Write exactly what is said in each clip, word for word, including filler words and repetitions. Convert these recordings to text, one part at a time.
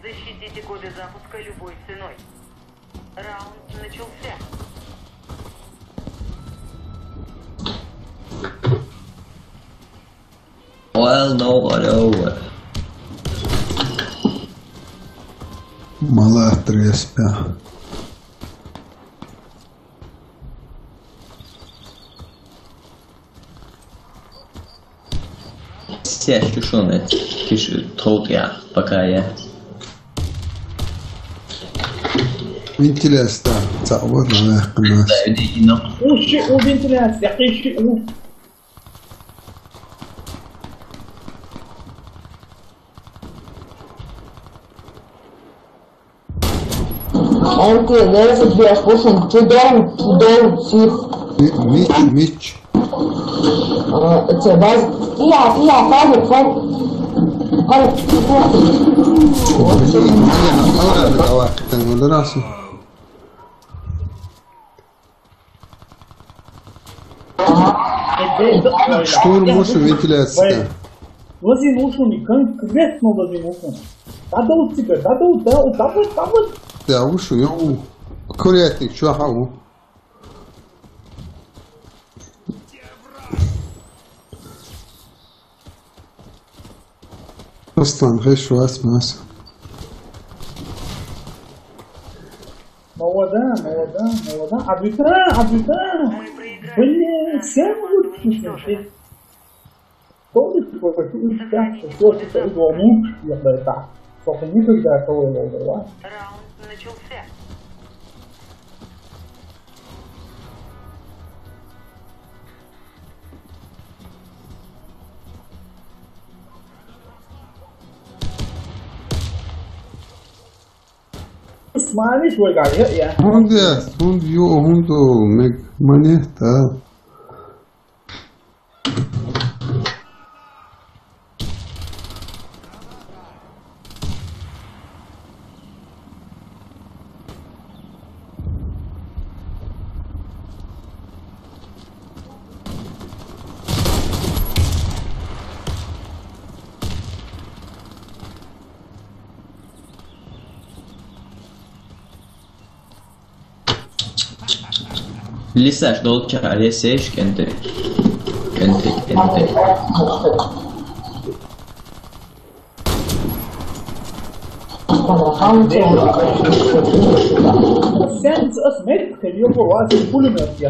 Защитите коды запуска любой ценой. Раунд начался. Well, no, no. Мала трес пя. Сяш кишуны, киш толт я, пока я. Вентиляция, да, цавод на вяхкнас. Уши у вентиляция, иши у. Ante, there's a beer pushing to down, to down, see. Ми-, мич, мич. Э, это баз-, фия, фия, фазит, фазит. Фазит, фазит. Блин, блин, а, а, давай, там, ну, раз. Штурм уши вентиляция. Лазин ушуни, кон-, конкретно лазин ушуни. Дадал цыга, дадал, дадал, дадал, дадал. Я ушу, я у. Курятник, чё, ха, у? Аслан, хеш вас мас. Молода, молода, молода. Абитра, абитра. Блин, всем лучше. Помнишь, какой ты сейчас, что это лучше, я бы так. Только никогда кого я не убивал. Раунд начался. Smiley, we got it, yeah. Hund, yes, hund, you, hund, make money, uh, Лисаш долча, лисаш кенте. Кенте, кенте. Sen, sen, sen, sen, sen,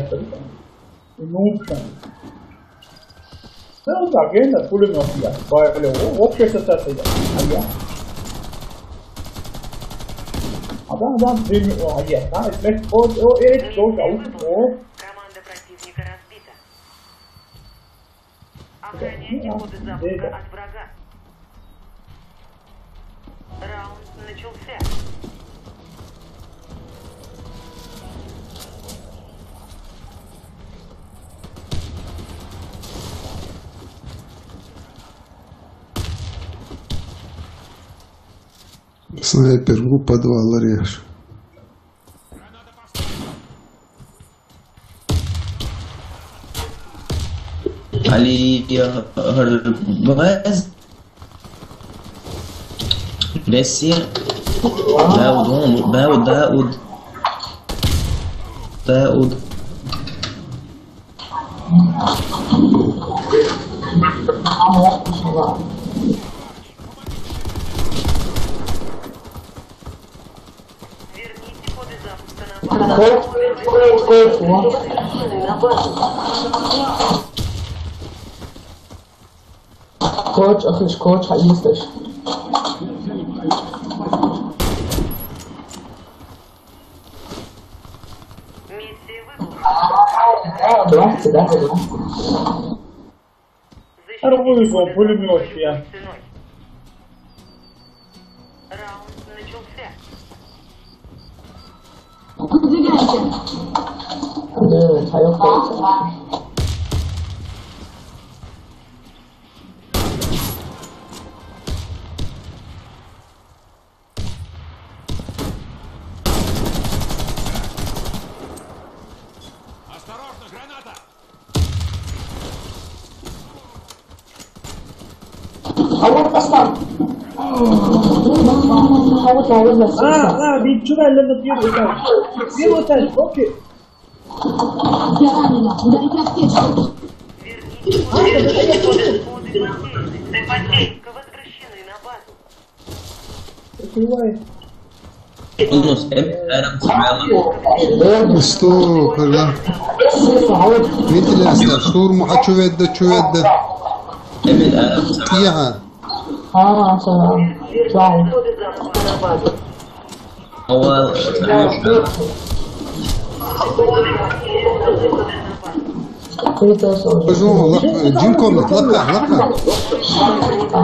sen, Ну, всё. Ну, так, я на пулемёт я. Более, о, вообще ситуация я. А я? А да, да, время, о, а я, да, это, о, о, э, что, да, о. Команда противника разбита. Охраняйте коды запуска от врага. Раунд начался. Снайпер, группа два, лареш. Али, э, э, Бес. Дауд, он, Дауд, Дауд. Дауд. Верните коды запуска на базу. Коч, ахиш, коч, хаисташ. Миссия выполнена. Да, давайте, да, давайте. Торгуюсь он пулемёт, я. Раунд начался. Выдвигайся. Да, а я в курсе. Осторожно, граната! А вот Аслан. А, а, бит чура лена бир этаж. Бир этаж, окей. Я ранена. Ударите аптечку. Прикрывай. Yunus, em, Eren Samuel. Что, когда? Вентиляция, штурм, а чё ведь да, чё ведь да? Emil Eren Samuel. Тихо. Ага, всё, всё. Awal, Пожалуйста, лап-, э, Джим Комнат, лапка, лапка. А.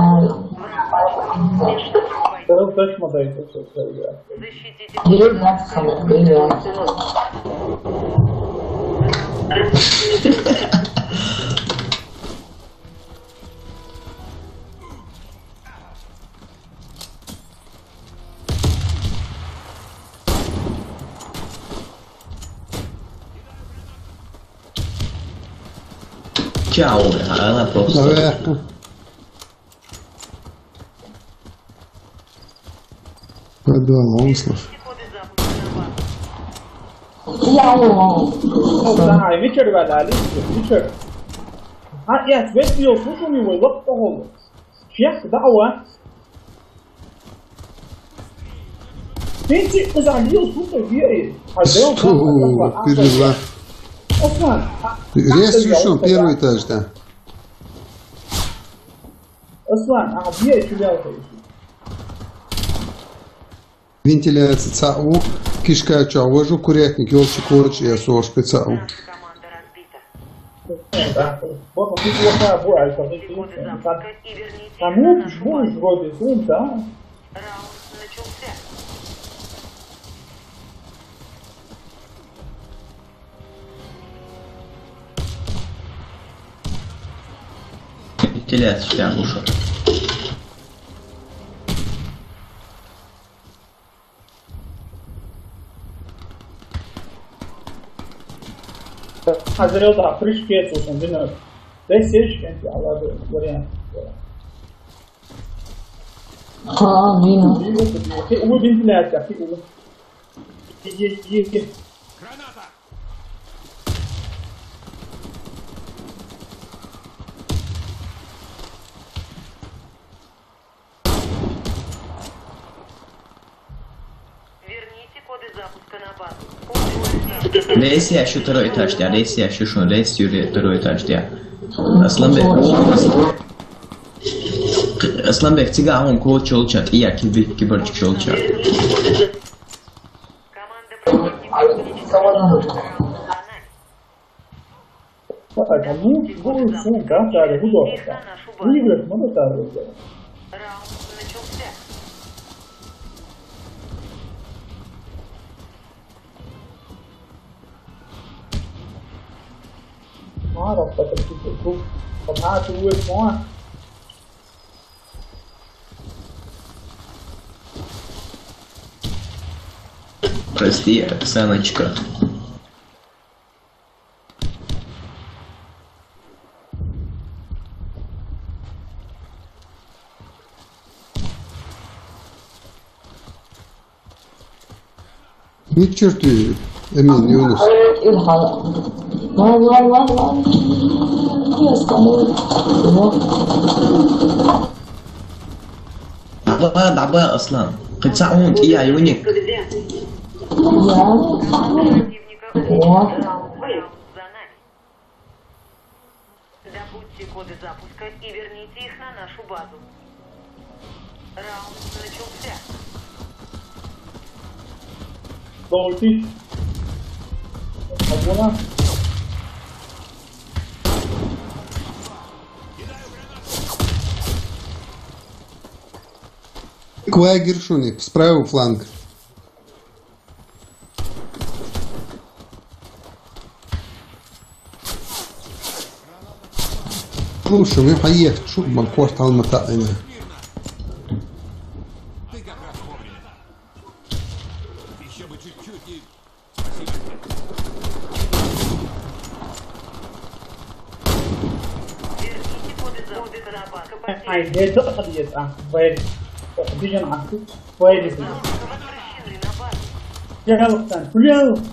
Второй точно дайте, всё, всё, игра. Берём, да, самое, берём. Чао, она просто. Давай. Пойду, Алонсов. Чао. Да, Вичер валали, Вичер. А, я свет бил, слушай, мой лоб того. Чех, да, ва. Ты, ты залил, слушай, где? А, да, он Что? Пережила. Ослан, а, Резкий как ты ушёл, взял первый тогда? Этаж, да. Ослан, а где я чулялся? Вентиляция цаӏу, кишка чаӏу, вожу курятник, ёлчи корч, я сошка цаӏу. Команда разбита. Да. Вот, вот, вот, вот, вот, вот, вот, вот, вот. Там, ну, жму, вроде, ну, да. Раунд начался. Вентиляция прям ушла. Hazır oldu, apırış kes olsun, bilmiyorum. Beş seç, yani, Allah bir, oraya. А, блин. Ты его, ты его, ты его вентиляция, ты его. Иди, иди, иди. Верните коды запуска на базу. Коды уровня. Рейс я ещё второй этаж, да, рейс я ещё шо, рейс юри второй этаж, да. Асланбек. Асланбек, цига он кол чолчат, и я кибер, киберчик чолчат. Команда противника уничтожена. Так, а ну, ну, ну, да, да, да, да, да. Выиграть надо, да, да. Раунд начался. Ара, так, так, так, так. Пока ты уйдёшь, а? Прости, Оксаночка. Ни черт, Эмин, Юнус. Вау, вау, вау, вау. Yes, come on. Давай, давай, Аслан. Хоть он, я, Юник. Я. О. Добудьте коды запуска и верните их на нашу базу. Раунд начался. Долгий. Обмана. Квай Гершуни, с правый фланг. Слушай, мы поехали, шут, ман, корт алмата ина. Ай, это, это, а, вейп. Бежен артык. Поедет. Пожалуйста, пожалуйста.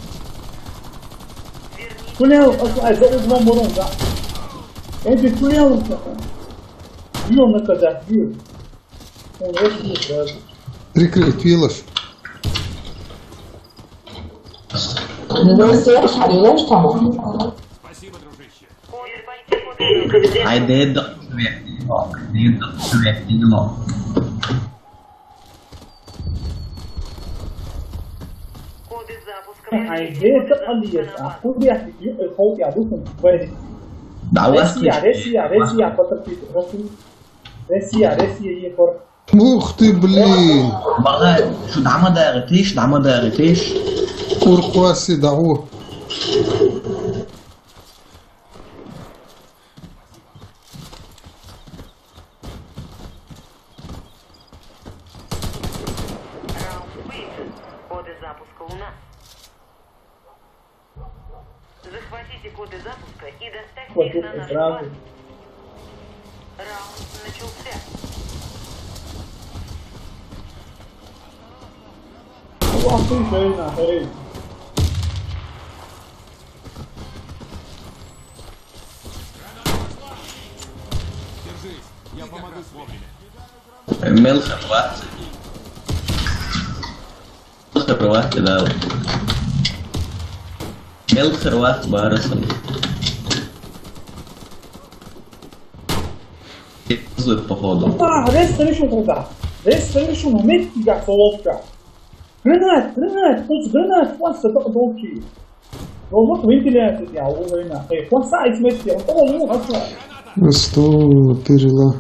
Пожалуйста, за углом урон, да. Эти, пожалуйста. Бьём на кота, бьём. Он очень сразу. Прикрыть, Вилов. Ну, всё, шарила, что ли? Спасибо, дружище. Айде да, айде да, айде да. Коды запуска. Айде да, Алиев, а куда я, э, пол я, духом, в Давай, Россия, слушай. Россия, Россия, поторопитесь, Россия. Россия, Россия, ехор. Ух ты, блин! Бага, шу дамадар, тиш, дамадар, тиш. Уркуаси дагу. Раунд выигран. Коды запуска у нас. Захватите коды запуска и доставьте их на нашу базу. Раунд начался. Ух ты, блин, охренеть. Держись, я помогу вовремя. Мел хрват. Мел хрват, да. Мел хрват, барасан. Походу. А, рез решил тогда. Рез решил, метки, как солодка. Гранат, гранат, хоть гранат, просто так долгий. Ну вот вентиляция, я, увы, на. Эй, хваса, и смерть, я, о, ну, хваса. Ну что, перела?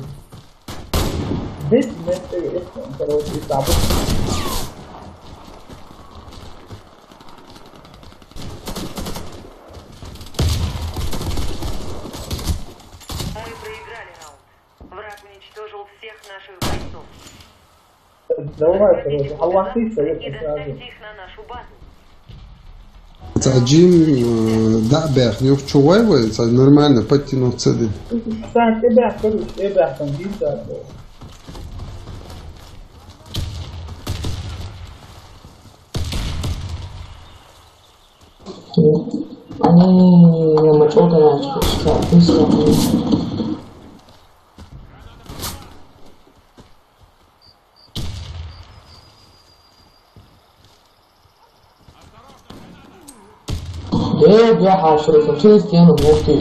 Весь смерть, э, короче, и там. Мы проиграли раунд. Враг уничтожил всех наших бойцов. Давай, короче, Аллахты совет сразу. Ца джим, э, да, бях, не в чувай вы, ца нормально подтянуться, да. Сан, э, бях, короче, э, бях, там, бим, да, да. Они не мочат, да, что, что, что. Э, бля, хашру, через стену, вот ты.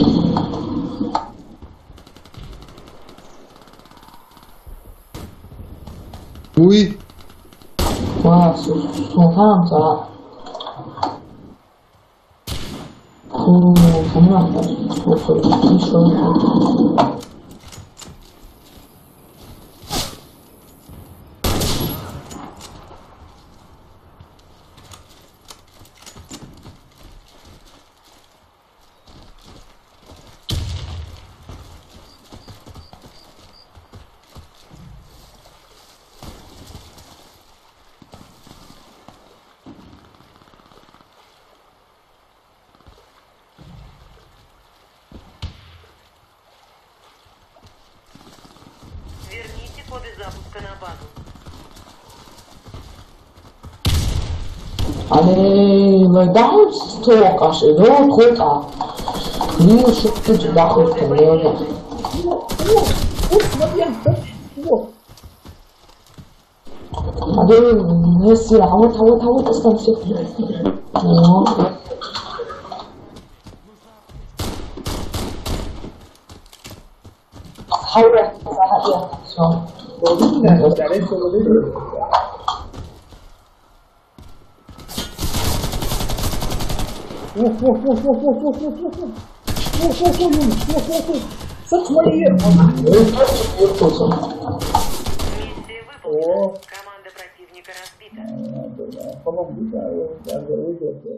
Уй. Ва, су-, су-, султан, са. Фу, фу, фу, фу, фу, фу. Верните коды запуска на базу. Али, лайдаун сток аш, ну, кот а. Блин, что ты туда хоть, наверное. О, о, о, смотри, вот. Али, не сила, а вот, а вот, а вот, останься. Вот. Хавра, саха, я, всё. Ух, ух, ух, ух. Ух, ух, ух, ух, ух. Ух, ух, ух, ух, ух, ух. Сак мои. Миссия выполнена. О. Команда противника разбита. А, да, да. По-моему, да, да, да, да, да.